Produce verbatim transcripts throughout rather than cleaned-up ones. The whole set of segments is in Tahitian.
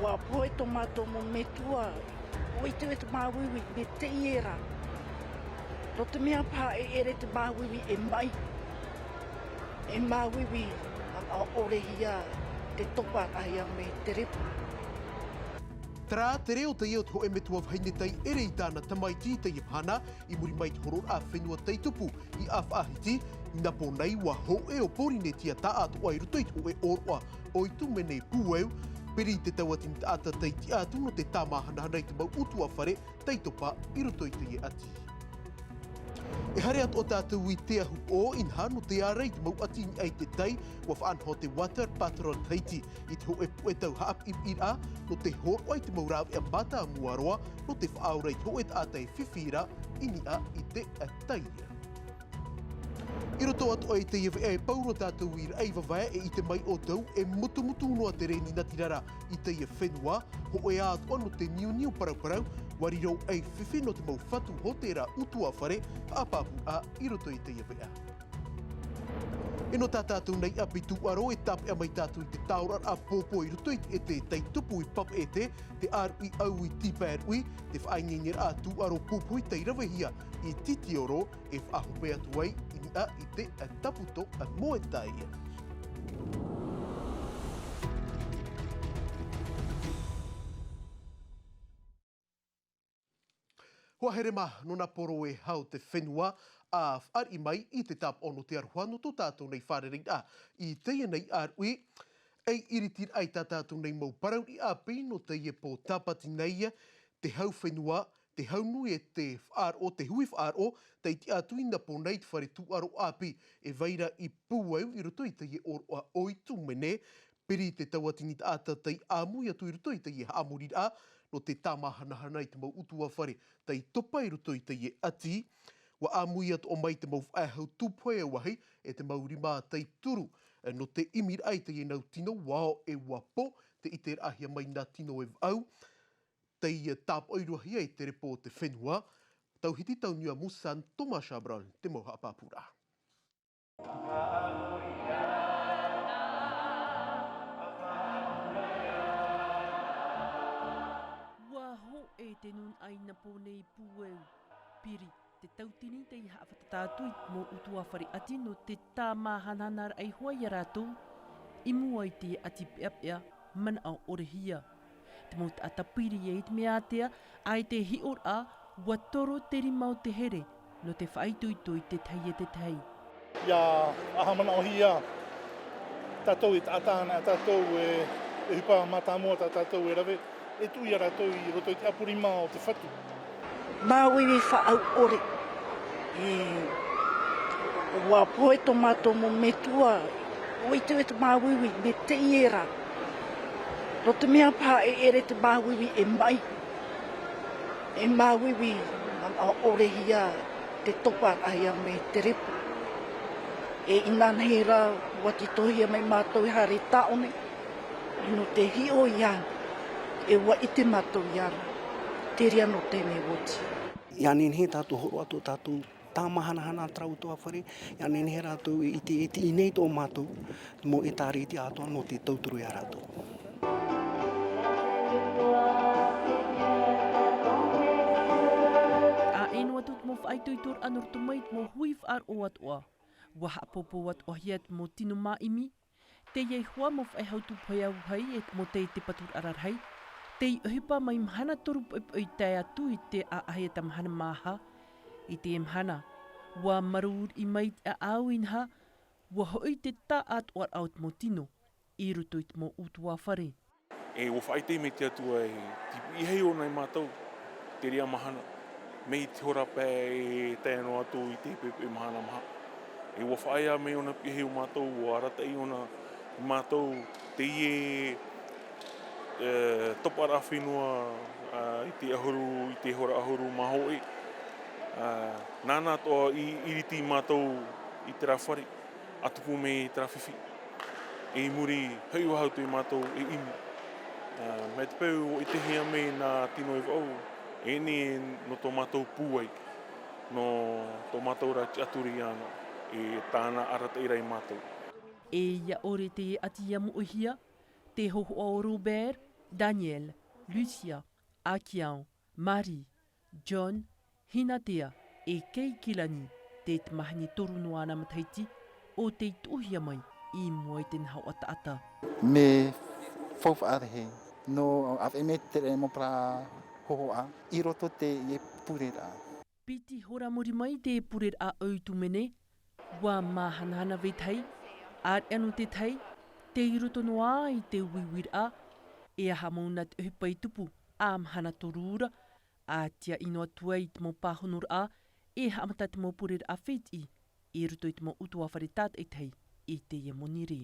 Ka pohe tō mātou mau metua, ʻua ʻite ʻoe te māuiui, mai teie rā. Nō te mea paha e ʻere te māuiui e maʻi. E māuiui, ʻa, ʻa ʻorehia te topa rahi a me te repo. Terā te reo teie o te hōʻē metua vahine taiʻere i tāna tamaiti i teie mahana, i muri mai i te horoʻaraʻa fenua tei tupu i ʻĀfaʻahiti, i nā pō nei ʻua hōʻē o Pōrīnetia taʻatoʻa i roto i te hōʻē ʻōroʻa ʻoitumene pūʻau, piri i te tauatini taʻata tei tiʻa atu nō te tāmāhanahana i te mau ʻutuāfare tei topa i roto i teie ʻati. E haere atoʻa tātou i te ahupoʻo, inaha nō te ārai i te mau ʻati i niʻa i te tai, ʻua faʻanaho te Water Patrol Tahiti i te hōʻē puʻe tau haʻapiʻiraʻa, nō te hōroʻa i te mau rāveʻa mātāmua roa, nō te faʻaora i te hōʻē taʻata e fifi ra i niʻa i te tai. I roto atoʻa i teie veʻa e pau roa tātou i raʻi vavae, e ʻite mai ʻoutou, e mutumutu noa te rēni natirara i teie fenua, hōʻē atoʻa nō te niuniu paraparau, ʻua riro ei fifi nō te mau fatu hōtēra ʻutuāfare, haʻapāpūraʻa i roto i teie veʻa. E nō tā tātou nei ʻapi tūʻaro, e tāpeʻa mai tātou i te taoraʻaraʻa pōpō i roto i te ʻētē tei tupu i Papeʻete, te ʻāruʻi ʻau i Tīpaeruʻi, te faʻaineineraʻa tūʻaro pupuhi tei ravehia i Titioro, e faʻahope atu ai i niʻa i te Taputo Moetai. Hoa here mā, nō nā poro e hau te fenua, ʻa fāriʻi mai i te tāpaʻo nō te aroha nō tō tātou nei fārereiraʻa i teie nei ʻāruʻi, ei iritiraʻa i tā tātou nei mau parau ʻāpī nō teie pō Tāpati nei, te hau fenua, te hau nui e te faʻaroʻo, te hui faʻaroʻo, tei tiʻa atu i nā pō nei te fare tūʻaro ʻāpī, e vai ra i pūʻau i roto i teie ʻōroʻa ʻoitumene, piri i te tauatini taʻata tei ʻāmui atu i roto i teie haʻamoriraʻa, nō te tāmāhanahana i te mau ʻutuāfare tei topa i roto i teie ʻati, ʻua ʻāmui atoʻa mai te mau faʻehau tūpohe auahi, e te mau rima tei turu, nō te ʻimiraʻa i teie nau tino ʻua ao e ʻua pō, tei ʻiteraʻahia mai nā tino e vaʻu, tei tāpaʻo-roa-hia i te repo o te fenua, Tauhiti Tauniua Musan, Thomas Chabrol, te mau haʻapāpūraʻa. ʻUa hōʻē te nūnaʻa i nā pō nei pūʻau, piri te tauatini tei haʻafātata atu i te mau ʻutuāfare ʻati nō te tāmāhanahana raʻi hoʻi ia rātou, i mua i te ʻati peʻapeʻa, manaʻo ʻorehia. Te mau taʻata piri i te mea ātea, ʻaita e hiʻoraʻa, ʻua toro te rima o te here, nō te faʻaitoito i te tahi e te tahi. ʻIa faʻahaʻamanaʻohia tātou e taʻata ana, tātou e, e ʻohipa mātāmua tā tātou e rave, e tuʻu ia rātou i roto i te ʻapu rima o te fatu. Māuiui faʻaau ʻore. E, ʻua pohe tō mātou mau metua, ʻua ʻite ʻoe te māuiui, mai teie rā. Nō te mea paha e ʻere te māuiui e maʻi. E māuiui, manaʻo ʻorehia te topa rahi a me te repo. E inanahi rā, ʻua tītauhia mai mātou e haere tāʻone, nō te hiʻo ia, e ʻua ʻite mātou ia rā, te reira nō teie nei oti. ʻIa nehenehe tātou e hōroʻa tō tātou tāmāhanahana terā ʻutuāfare, ʻia nehenehe rātou e ʻite, e tiʻi nei tō mātou mau ʻēkālesia atoʻa nō te tauturu ia rātou. ʻA ʻē noa atu te mau faʻaitoitoraʻa nō roto mai te mau hui faʻaroʻo atoʻa. ʻUa haʻapōpō atoʻahia te mau tino māʻimi, teie iho ā mau faʻehau tūpohe auahi e te mau tei te paturaʻa rarahi, tei ʻohipa mai mahana toru poʻipoʻi tae atu i te ʻāʻahi e te mahana maha. I te mahana, ʻua marū riʻi mai te ʻāʻau inaha, ʻua hoʻi te taʻatoʻaraʻa o te mau tino, i roto i te mau ʻutuāfare. E ʻua faʻaʻite mai te Atua e te piʻi hei ʻōna e mātou, te reira mahana, mai te hora pae e tae noa atu i te poʻipoʻi mahana maha. E ʻua faʻaea mai ʻōna piʻi hei ʻo mātou, ʻua arataʻi ʻōna e mātou, teie, e, toparaʻa fenua, a, i te ʻahuru, i te hora ʻahuru mā hōʻē. A, nāna atoʻa i, i ʻiriti mātou i terā fare, ʻa tupu mai terā fifi. E i muri, hoʻi faʻahou atu e mātou e ʻimi. A, mai te peu ʻua ʻitehia mai nā tino e vaʻu, ʻeʻere nō tō mātou pūai, nō tō mātou ra tiʻaturi iāna, e tāna arataʻi ra e mātou. E ʻia ʻore te ʻati ʻia moʻehia, te hōhoʻa o Robert, Daniel, Lucia, Akiao, Marie, John, Hinatea, e Keikilani, te tamahine toru noa ana matahiti o tei tuʻuhia mai i mua i te nahoʻa taʻata. Me faufaʻa rahi nō ʻāvaʻe mai te reira mau parau hōhoʻa i roto i te pureraʻa. Piti hora muri mai te pureraʻa ʻo Tumene, ua māhanahana vetahi, ʻāreʻa nō tetahi, tei roto noa i te uiuiraʻa, e aha mau nā te ʻohipa i tupu, ā mahana toru ra, ā tiaʻi noa atu ai te mau pāhonoraʻa, e haʻamata te mau pureraʻa fētiʻi, i roto i te mau ʻutuāfare tātaʻitahi, i teie monirē.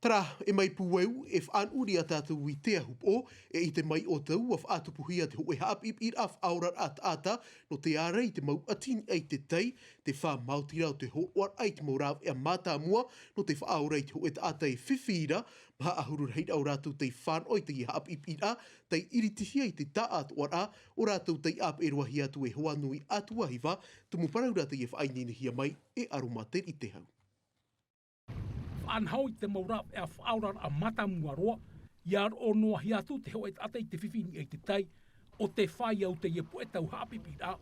Terā, e mai Pūeu, e faʻanuʻu ra tātou i te ahupoʻo, e ʻite mai ʻoutou ua faʻatupuhia te hōʻē haʻapiʻipiʻiraʻa faʻaoraraʻa taʻata, nō te ārai i te mau ʻati i niʻa i te tai, te fā maoti ra o te hōroʻaraʻa i te mau rāveʻa mātāmua, nō te faʻaora i te hōʻē taʻata e fifi ra, maha ʻahuru rahiraʻa o rātou tei fānaʻo i teie haʻapiʻipiʻiraʻa, tei iritihia i te taʻatoʻaraʻa, o rātou tei ʻāpeʻe roa hia atu e hoa nui atu ā hiva, tumu parau ra teie faʻaineinehia mai, e ʻaro mā te rite hau. Faʻanaho i te mau rāveʻa faʻaoraraʻa mātāmua roa, ʻia roʻo noa hia atu te hōʻē taʻata i te fifi i niʻa i te tai, ʻo te fāiʻa o teie puʻe tau haʻapiʻipiʻiraʻa,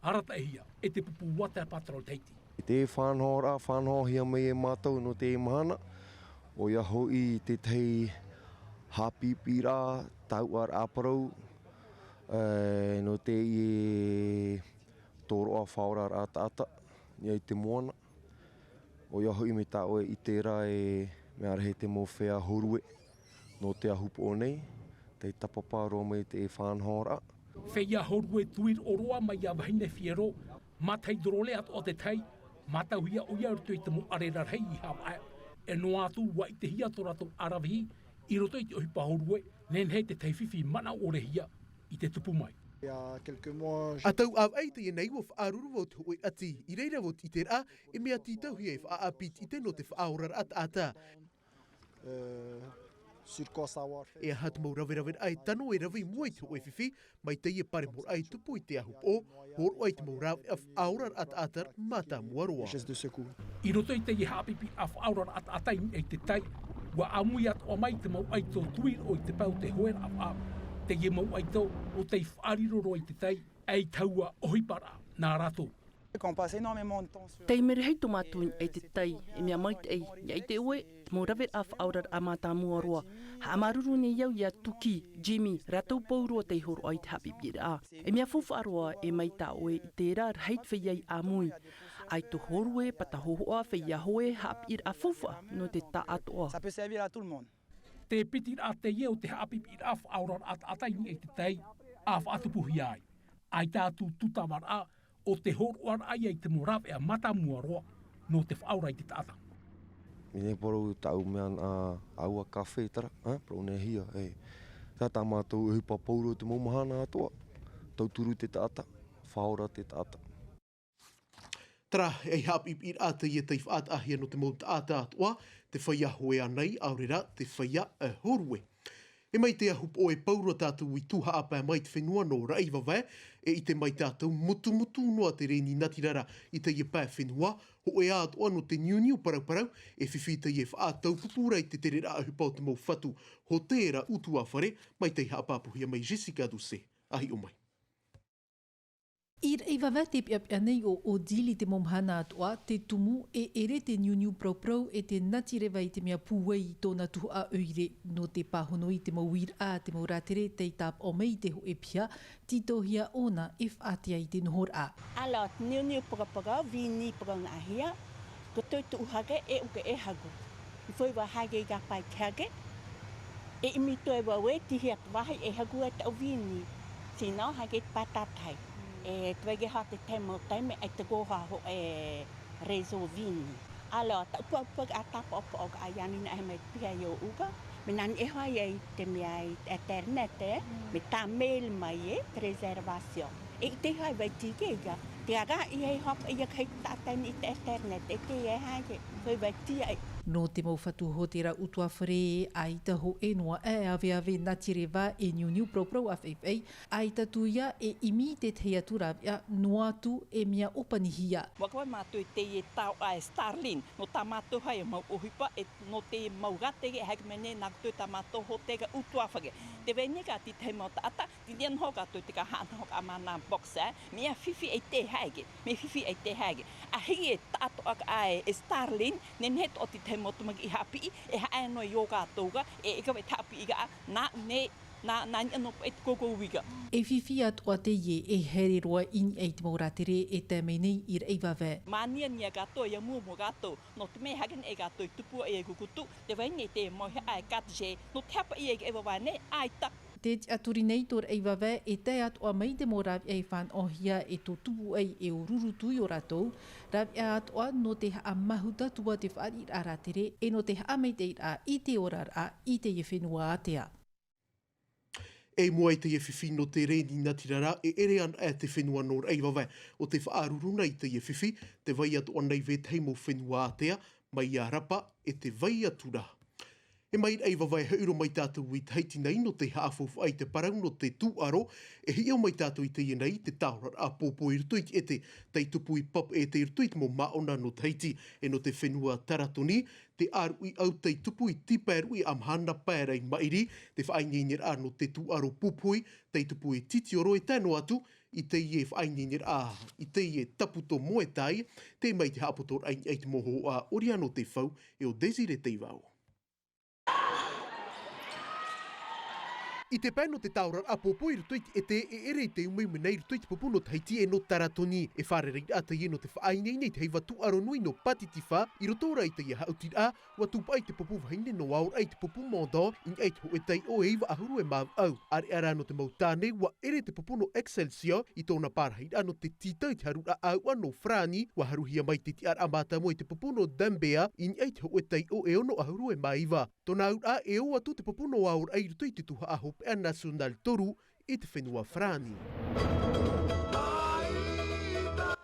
arataʻihia e te pupu Water Patrol Tahiti. I te faʻanahoraʻa, faʻanahohia mai e mātou nō te mahana, ʻoia hoʻi tetahi haʻapiʻipiʻiraʻa, tauʻaraʻa parau, e, nō teie tōroʻa faʻaoraraʻa taʻata, i niʻa i te moana. ʻOia hoʻi mai tā ʻoe i terā e mea rahi te mau feiā hōrue nō te ahupoʻo nei, tei tāpapa roa mai te faʻanahoraʻa. Feiā hōrue tuiroʻo roa mai iā Vahine Fiero, matahi dorole atoʻa tetahi, mātauhia ʻoia i roto i te mau ʻare rarahi i Havaʻe. E noa atu ua ʻitehia tō rātou ʻaravihi i roto i te ʻohipa hōrue, nehenehe tetahi fifi manaʻo ʻore hia i te tupu mai. Il y a quelques mois, j'ai... ʻA tau ʻāvaʻe i teie nei ua faʻaruru vau te hōʻē ʻati, i reira vau te ʻiteraʻa, e mea tītauhia e faʻaʻāpī te ʻite nō te faʻaoraraʻa taʻata. Euh, sur quoi savoir faire. E aha te mau raveraveraʻa e tano e rave i mua i te hōʻē fifi, mai teie pāremoraʻa i tupu i te ahupoʻo, hōroʻa i te mau raveʻa faʻaoraraʻa taʻata mātāmua roa. Geste de secours. I roto i teie haʻapiʻipiʻiraʻa faʻaoraraʻa taʻata i niʻa i te tai, ua ʻāmui atoʻa mai te mau ʻaito tuiroʻo i te pae o te hoe rāveʻa. Teie mau ʻaito, ʻo tei faʻariro roa i te tai, ʻei taua ʻohiparaʻa nā rātou. On passe énormément de temps sur... Tei mea rahi tō mātou i niʻa i te tai, e mea maitaʻi, i niʻa i te ʻoe, te mau raveʻa faʻaoraraʻa mātāmua roa. Haʻamāuruuru nei au iā Tuki, Jimmy, rātou pauroa tei hōroʻa i te haʻapiʻipiʻiraʻa. E mea faufaʻa roa, e mai tā ʻoe i terā rahi te feiā i ʻāmui. ʻAito hōrue, pata hōhoʻa, feiā hoe, haʻapiʻiraʻa faufaʻa nō te taʻatoʻa. Ça peut servir à tout le monde. Te pitiraʻa teie o te haʻapiʻipiʻiraʻa faʻaoraraʻa taʻata i niʻa i te tai, ʻa faʻatupuhia ai. ʻAita atu tūtavaraʻa, ʻo te hōroʻaraʻa ia i te mau raveʻa mātāmua roa, nō te faʻaora i te taʻata. I nei parau tāʻu mea nā, ʻaua kāfē terā, ā, parau nei hia, e. Tā, tā mātou ʻohipa pauroa te mau mahana atoʻa, tauturu te taʻata, faʻaora te taʻata. Terā, e haʻapiʻipiʻiraʻa teie tei faʻataʻahia nō te mau taʻata atoʻa, te feiā hoe ānei, ʻaore rā, te feiā, e, hōrue. E mai te ahupoʻo e pauroa tātou i tū haʻapae mai te fenua nō Raʻivavae, e ʻite mai tātou mutumutu noa te reni natirara i teie pae fenua, hōʻē atoʻa nō te niuniu parauparau, e fifi teie faʻataupupūraʻa i te tereraʻa ʻohipa o te mau fatu, hōtēra ʻutuāfare, mai tei haʻapāpūhia mai Jessica Doucet, ʻa hiʻo mai. I Raʻivavae te peʻapeʻa nei o Odile i te mau mahana atoʻa, te tumu e ʻere te niuniu parauparau e te natireva i te mea pūai i tōna tuhaʻa ʻoire. Nō te pāhono i te mau uiraʻa a te mau rātere tei tāpaʻo mai i te hōʻē piha, tītauhia ʻōna e faʻaātea i te nohoraʻa. Alors, niuniu parauparau, vini paraunaʻahia, ko tō tuʻu hake e uke e hagu. I fōiva hake i ka pae te hake, e ʻimi toe vau e tihia te vāhi e haku e taʻu vini. Sinon, hake te pātātahi. E te veke hoa te tahi mau taime, e te koha ho e réseau vini. Alors, taʻu puapua ka tāpaʻopaʻo ka ʻai ani nā e mai te piha i ʻōʻu ka, mea nā niʻa hoʻi i te mea i te internet, e, mea tā mail mai e, te réservation. E ʻite hoʻi vai tīkē ia, te ara i hei hopa ia ka hei tātaini i te internet, e te ia e hake, hoi vai tia e. Nō te mau fatu hōtēra utuafare, ʻaita hōʻē noa ʻē aveave natireva e niuniu paraparau ʻāfaʻifaʻi, ʻaita atu ia e ʻimi i te tahi atu rāveʻa noa atu e mea ʻōpanihia. Ua kau mātou i teie tau ʻā e Starlink, nō tā mātou haʻa mau ʻohipa, e nō te mau gātege, e haka mai nei nā koutou tā mātou hōtēra utuafare. Tē vai nei rā te tahi mau taʻata, tē nia noa rātou te ka haʻa noa rā māna box, ē, mea fifi e te haere, mea fifi e te haere. ʻA hiri e taʻatoʻa ʻā e, e Starlink, nehenehe atoʻa te tahi mau tamariʻi haʻapiʻi, e haʻa noa i ō rātou ra, e, e kau e te haʻapiʻi ra, nā, nē, nā, nā niʻa noa paʻi te koukou uira. E fifi atoʻa teie, e haere roa i niʻa i te mau rātere e tae mai nei i Raʻivavae. Māniania rātou, ʻia muamua rātou, nō te mea haere nei rātou i tupu ai e rukutu, tē vai nei te mau haʻa e quatre G, nō te haʻapaʻo i te Raʻivavae nei, ʻaita. Tē tiʻaturi nei tō Raʻivavae e tae atoʻa mai te mau rāveʻa e fānaʻohia e tō tupu ai e ʻōrurutū i ō rātou rāveʻa atoʻa nō te haʻamāhuta atu ā te fāriʻiraʻa rātere e nō te haʻamaitaʻiraʻa i te oraraʻa i teie fenua ātea. E mua i teie fifi nō te reni natirara, e ʻere ana ʻā te fenua nō Raʻivavae, ʻo te faʻaruru nei i teie fifi, tē vai atoʻa nei vetahi mau fenua ātea, mai iā Rapa, e tē vai atu ra. E mai Raʻivavae e hoʻi roa mai tātou i Tahiti nei nō te haʻafaufaʻa i te parau nō te tūʻaro, e hiʻo mai tātou i teie nei, te tāoraraʻa pōpō i roto i te ʻete, tei tupu i Papeʻete i roto i te mau māʻona nō Tahiti, e nō te fenua Taratoni, te ʻāruʻi ʻau tei tupu i Tipaeruʻi ʻa mahana pae ra i maʻiri, te faʻaineineraʻa nō te tūʻaro pupuhi, tei tupu i Titioro e tae noa atu, i teie faʻaineineraʻa, i teie taputo moe tai, tei mai te haʻapotoraʻa i niʻa i te mau hōhoʻa ʻori anō te fau, e ʻo Desiree Teivao. I te pae nō te tāoraraʻa pōpō i roto i te ʻete e ʻere i te umeumi nei i roto i te pupu nō Tahiti e nō Taratoni, e fārereiraʻa teie nō te faʻaineine i te heiva tūʻaro nui nō Patitifa, i roto rā i teie haʻutiraʻa, ua tūpaʻi te pupu vahine nō Aoraʻi i te pupu Mondo, i niʻa i te hōʻē taiʻo e iva ʻahuru e mā vaʻu. ʻĀreʻa rā nō te mau tāne, ua ʻere te pupu nō Excelsior, i tōna pārahiraʻa nō te tītau i te haruraʻa ʻāuʻa nō Farāni, ua haruhia mai te tiʻaraʻa mātāmua i te pupu nō Dembea, i niʻa i te hōʻē taiʻo e ono ʻahuru e mā iva. Tōna auraʻa e ō atu te pupu nō Aoraʻi i roto i te tuhaʻa hopeʻa National toru i te fenua Farāni.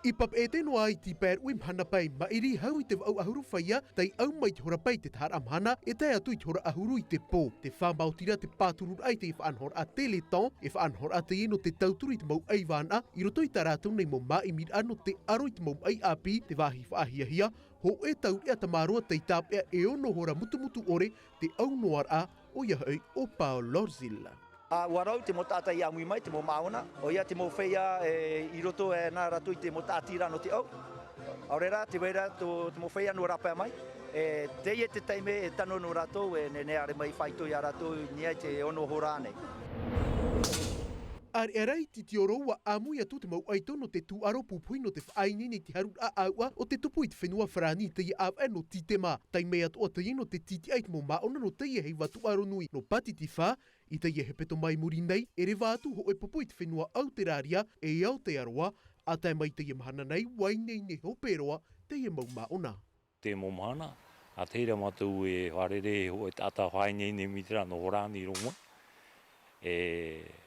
I Papeʻete noa i Tipaeruʻi mahana pae i maʻiri, hau i te vaʻu ʻahuru fāia, tei ʻau mai te hora pae i te taharaʻa mahana, e tae atu i te hora ʻahuru i te pō. Tē fā maoti ra te pātururaʻa i te faʻanahoraʻa Téléthon, e faʻanahoraʻa teie nō te tauturu i te mau ʻaivānaʻa, i roto i tā rātou nei mau māʻimiraʻa nō te aro i te mau maʻi ʻāpī, te vāhi faʻahiahia, hōʻē taureʻa tamaroa tei tāpeʻa e ono hora mutumutu ʻore, te ʻaunoaraʻa, ʻoia hoʻi ʻo Paul Lorzil. Ā, ua rau te mau taʻata i ʻāmui mai, te mau māʻona, ʻoia te mau feiā, e, i roto, e, nā rātou i te mau tāʻatiraʻa nō te ʻau. ʻAore rā, tē vai ra tō, te mau feiā nō rāpae mai, e, teie te taime e tano nō rātou, e, nehenehe ʻaore mai faito iā rātou i niʻa i te ono hora ānei. ʻĀreʻa rā i Titioro ua ʻāmui atu te mau ʻaito nō te tūʻaro pupuhi nō te faʻaineine i te haruraʻa ʻāuʻa ʻo te tupu i te fenua Farāni i teie ʻāvaʻe nō Tītema. Taime atoʻa teie nō te tītiʻa i te mau māʻona nō teie heiva tūʻaro nui nō Patitifa, i teie hepetoma i muri nei, e reva atu hōʻē pupu i te fenua ʻAuterāria, e Aotearoa, ʻa tae mai teie mahana nei, ua ineine hope roa teie mau māʻona. Te mau mahana, ʻa te reira mātou e fārerei hōʻē taʻata faʻaineine mai terā nō Farāni i roto mai. E, e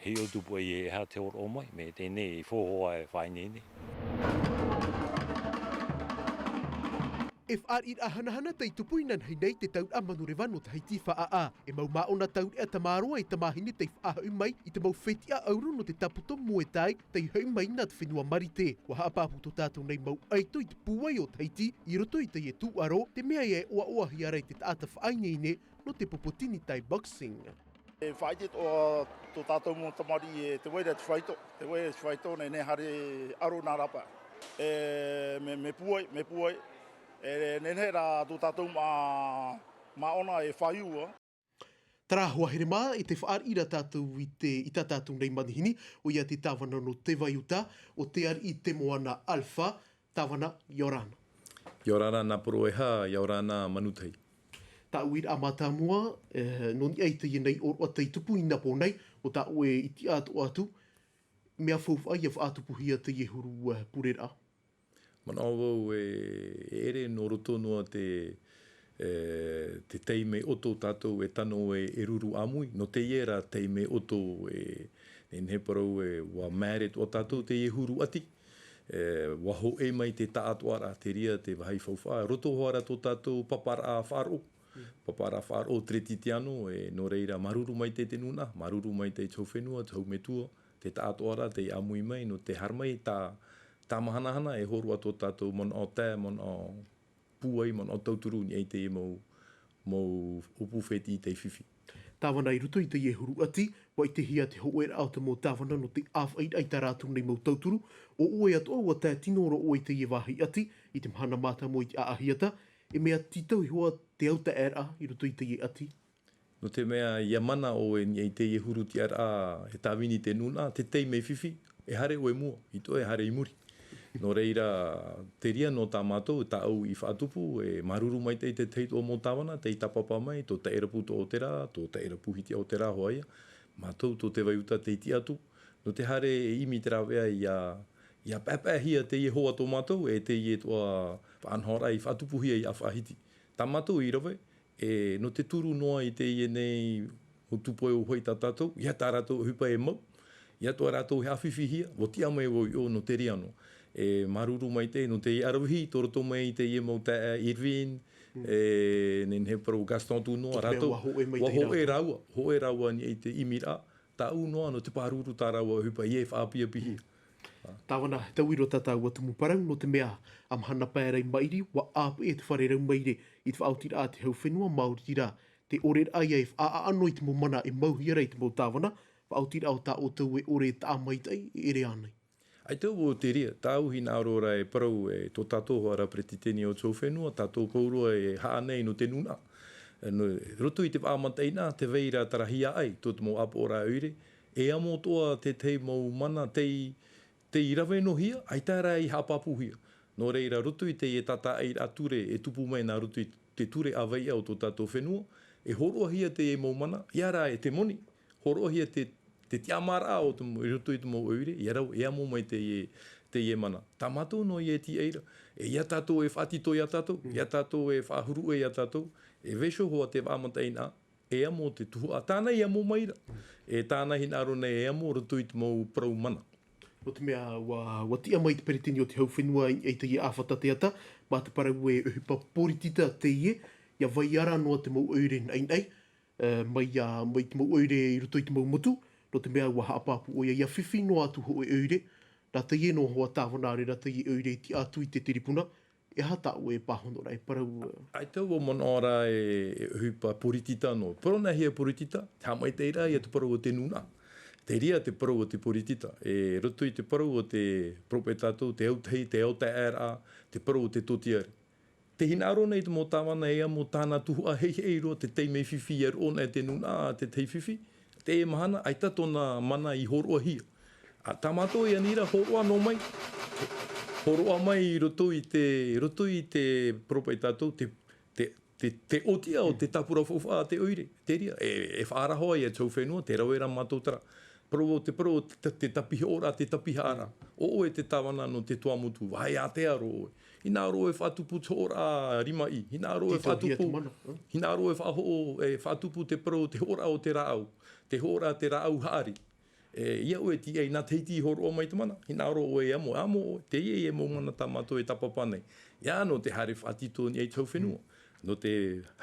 hiʻo atu paʻi e aha te hōroʻa mai, mea teie nei i faʻahoʻi e faʻaineine. E fāriʻiraʻa hanahana tei tupu inanahi nei te tauraʻa manureva nō Tahiti faʻaʻā. E mau māʻona taureʻa tamaroa e tamāhine tei faʻahoʻi mai i te mau fetiʻa ʻauro nō te taputo Muay Thai, tei hoʻi mai nā te fenua Marite. Ua haʻapāpū tō tātou nei mau ʻaito i te pūai o Tahiti, i roto i teie tūʻaro, te mea ia e ʻoaʻoahia ra e te taʻata faʻaineine nō te pupu Tini Thai Boxing. E faʻaʻite tō, tō tātou mau tamariʻi e tē vai ra te faito, tē vai ra te faito, nehenehe haere aro nā rāpae. E, mea, mea pūai, mea pūai. E, nehenehe rā tō tātou mā, māʻona e fāiu ā. Terā hoa here mā, i te fāriʻi ra tātou i te, i tā tātou nei manihini, ʻoia te tāvana nō Te Vai Uta, ʻo Te Ariʻi Te Moana Alpha, tāvana, ʻia ora na. ʻIa ora na, nā poro e hā, ʻia ora na Manutahi. Tā ʻoe uiraʻa mātāmua, e, nō niʻa i teie nei ʻōroʻa tei tupu i nā pō nei, ʻo tā ʻoe i tiʻa atoʻa atu, mea faufaʻa ʻia faʻatupuhia teie huru, e, pureraʻa. Manaʻo vau e, e ʻere nō roto noa te, e, te taime ʻoto tātou e tano e, e ruru ʻāmui, nō teie rā taime ʻoto e, nehenehe parau e, ua maere atoʻa tātou teie huru ʻati. E, ua hōʻē mai te taʻatoʻaraʻa, te reira te vāhi faufaʻa, roto hoʻi ra tō tātou paparaʻa faʻaroʻo. Paparaʻa faʻaroʻo Teretitiano, e, nō reira, māuruuru maitaʻi te nūnaʻa, māuruuru maitaʻi te hau fenua, te hau metua, te taʻatoʻaraʻa, tei ʻāmui mai, nō te haere mai, tā, tā mahanahana, e hōroʻa tō tātou manaʻo tae, manaʻo pūai, manaʻo tauturu i niʻa i teie mau, mau ʻōpū fētiʻi tei fifi. Tāvana, i roto i teie huru ʻati, ua ʻitehia te hōʻēraʻa o te mau tāvana nō te ʻāfaʻiraʻa i tā rātou nei mau tauturu, ʻo ʻoe atoʻa ua tae tino roa ʻoe i teie vāhi ʻati, i te mahana mātāmua i te ʻāʻahiata, e mea tītau iho ā te autaʻeraʻa i roto i teie ʻati. Nō te mea, ʻia mana ʻoe i niʻa i teie huru tiʻaraʻa, e tāvini te nūnaʻa, te tei mea fifi, e haere ʻoe i mua, ʻaita ʻoe e haere i muri. Nō reira, te reira nō tā mātou, tāʻu i faʻatupu, e māuruuru maitaʻi te tahi atoʻa mau tāvana, tei tāpapa mai, tō Taʻirapū Toʻoterā, tō Taʻirapū Hitiaʻoterā hoʻi ia, mātou tō Te Vai Uta tei tiʻa atu, nō te haere e ʻimi te rāveʻa ʻia, ʻia paʻepaʻehia teie hoa tō mātou, e teie atoʻa faʻanahoraʻa i faʻatupuhia i ʻĀfaʻahiti. Tā mātou i rave, e, nō te turu noa i teie nei mau tūpohe ʻōfaʻi tā tātou, ʻia tā rātou ʻohipa e mau, ʻia tō rātou e haʻafifihia, ʻua tiʻa mai vau i ʻō nō te reira noa. E māuruuru maitaʻi, nō te aravihi, tō roto mai i teie mau taeaʻe Irvine, e, nehenehe parau Gaston Tunoa, rātou, ua hōʻē mai ua hōʻē rāua, hōʻē rāua i niʻa i te ʻimiraʻa, tāʻu noa nō te pāruru tā rāua ʻohipa, ʻia e faʻaapiapihia. Tāvana, he tauiro tā tāua tumu parau, nō te mea, ā mahana pae ra i maʻiri, ua ʻāpeʻe te fare rau maire i te faʻaotiraʻa a te hau fenua, maoti rā, te ʻoreraʻa ïa e faʻaʻano i te mau mana e mauhia ra i te mau tāvana, faʻaotiraʻa o tā ʻoutou e ʻore e taʻa maitaʻi, e ʻere ānei. ʻAita vau te reira, tāʻu hinaʻaro ra e parau e tō tātou hoʻi ra peretiteni o te hau fenua, tātou pauroa e haʻa nei nō te nūnaʻa. Nō, roto i te faʻamataʻinaʻa, tē vai ra terā hiaʻai, tō te mau ʻāpoʻoraʻa ʻoire, e amo atoʻa te tahi mau mana, tei, tei rave noa-hia, ʻaita rā i haʻapāpūhia. Nō reira, roto i teie tātaʻiraʻa ture, e tupu mai nā roto i te ture ʻāvaiʻa o tō tātou fenua, e hōroʻahia teie mau mana, ʻia rā e te moni, hōroʻahia te, te tiʻamāraʻa o te mau, i roto i te mau ʻoire, ʻia rave, e amo mai teie, teie mana. Tā mātou noa ïa e tīaʻi ra, e ʻia tātou e faʻatito iā tātou, ʻia tātou e faʻahuru ʻē iā tātou, e vaiiho hoʻi te faʻamataʻinaʻa, e amo te tuhaʻa, tāna i amo mai ra. E tāna hinaʻaro nei e amo roto i te mau parau mana. Nō te mea, ua, ua tiʻa mai te peretiteni o te hau fenua i, i teie ʻāfata teata, mā te parau e ʻohipa poritita teie, ʻia vai ra noa te mau ʻoire naʻinaʻi, e, mai, ā, mai te mau ʻoire i roto i te mau motu, nō te mea ua haʻapāpū ʻoia ʻia fifi noa atu hōʻē ʻoire, nā teie noa hoʻi tāvana, ʻaore rā teie ʻoire i tiʻa atu i te tiripuna, e aha tāʻu e pāhonoraʻa, e parau, e? ʻAita vau manaʻo ra e, e ʻohipa poritita noa. Parau nā hea poritita, te haʻamaitaʻiraʻa ïa te parau o te nūnaʻa. Te reira te parau o te poritita. E roto i te parau o te peropheta tātou, te autahi, te autaeaʻeraʻa, te parau o te tōtiare. Te hinaʻaro nei te mau tāvana e amo tāna tuhaʻa heiheʻi roa te tei mea fifi ʻia roʻo nei te nūnaʻa, te tei fifi. Teie mahana, ʻaita tōna mana i hōroʻahia. ʻA tā mātou i ani ra, hōroʻa noa mai. Hōroʻa mai i roto i te, roto i te peropheta tātou, te, te, te, te ʻōtiʻa o te tāpura faufaʻa a te ʻoire. Te reira, e, e faʻaara hoʻi ïa te hau fenua, tē rave ra mātou terā. Parau, te parau, te, te tapihoʻoraʻa, te tapihaʻaraʻa. ʻO ʻoe te tāvana nō te Tuamotu, vāhi ātea roa ʻoe. Hinaʻaro e faʻatupu te hoʻoraʻa rimaʻī, hinaʻaro e faʻatupu, hinaʻaro e faʻahoʻo, e faʻatupu te parau, te hoʻoraʻa o te rāʻau, te hoʻoraʻa te rāʻau haʻari. E, ʻia ʻoe tīaʻi nā Tahiti i hōroʻa mai te mana, hinaʻaro ʻoe e amo, amo ʻoe, teie ïa mau mana tā mātou e tāpapa nei. ʻIa nō te haere faʻatito i niʻa i te hau fenua. Nō te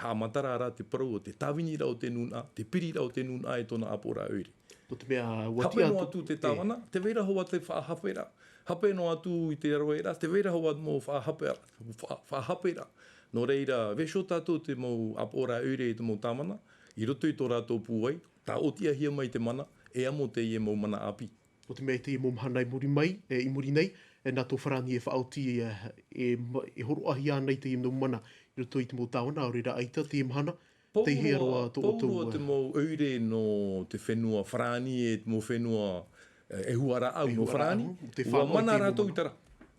haʻamataraʻa ra te parau o te tāviniraʻa o te nūnaʻa, te piriraʻa o te nūnaʻa e tōna ʻāpoʻoraʻa ʻoire. Nō te mea, ua tiʻa atu, atu te tāvana, tē vai ra hoʻi te faʻahape ra. Hape noa atu i te raveʻa ra, tē vai ra hoʻi mau faʻahape ra, faʻa-, faʻahape ra. Nō reira, vaiiho tātou te mau ʻāpoʻoraʻa ʻoire i te mau tāvana, i roto i tō rātou pūai, tāʻotiʻahia mai te mana, e amo teie mau mana ʻāpī. Nō te mea i teie mau mahana i muri mai, e, i muri nei, e, nā tō Farāni e faʻaoti, e, e ma-, e hōroʻahia ana i teie mau mana i roto i te mau tāvana, ʻaore rā ʻaita teie mahana, tei hea roa tō ʻoutou, pauroa te mau ʻoire nō te fenua Farāni, e te mau fenua, e, e huaraʻau nō Farāni, ua mana rātou i terā.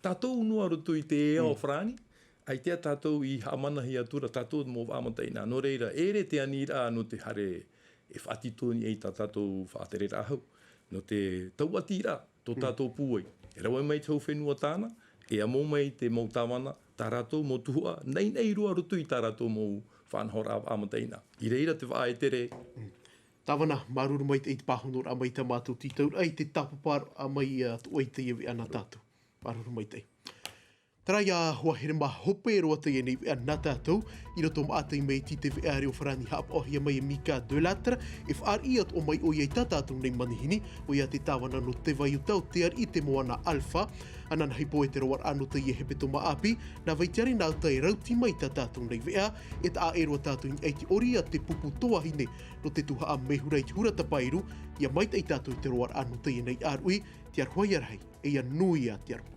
Tātou noa roto i te ao Farāni, ʻaita tātou i haʻamanahia atu ra, tātou mau faʻamataʻinaʻa. Nō reira, ʻere te aniraʻa nō te haere e faʻatito i niʻa i tā tātou faʻatereraʻa hau. Nō te tauatiraʻa, tō tātou pūai. E rave mai te hau fenua tāna, e amo mai te mau tāvana, tā rātou mau tuhaʻa, naʻinaʻi roa roto i tā rātou mau faʻanahoraʻa faʻamataʻinaʻa. I reira te vaʻa e tere. Tāvana, māuruuru maitaʻi i te pāhonoraʻa mai tā mātou tītauraʻa, i te tāpaparaʻa mai, ā, tō ʻoe i teie veʻa nā tātou. Pāruru maitaʻi. Taraia hoa here mā hope roa teie nei veʻa nā tātou, i roto maʻatai mai i te veʻa reo farani haʻapaʻohia mai e Mika Delatre, e faʻariʻi atu mai ʻo ia i tā tātou nei manihini, ʻo ia te tāvana nō te vai uta o te ariʻi te moana Alpha, ananahi pō e te roaraʻa nō teie hepetoma ʻāpī, nā vai te arena uta e rauti mai tā tātou nei veʻa, e taʻa ʻē roa tātou i niʻa i te ʻori a te pupu tuahine, nō te tuhaʻa mehura i te hura tapairu, ia maitaʻi tātou i te roaraʻa nō teie nei ʻāruʻi, te aroha ia rahi, e ia nui ia te aro.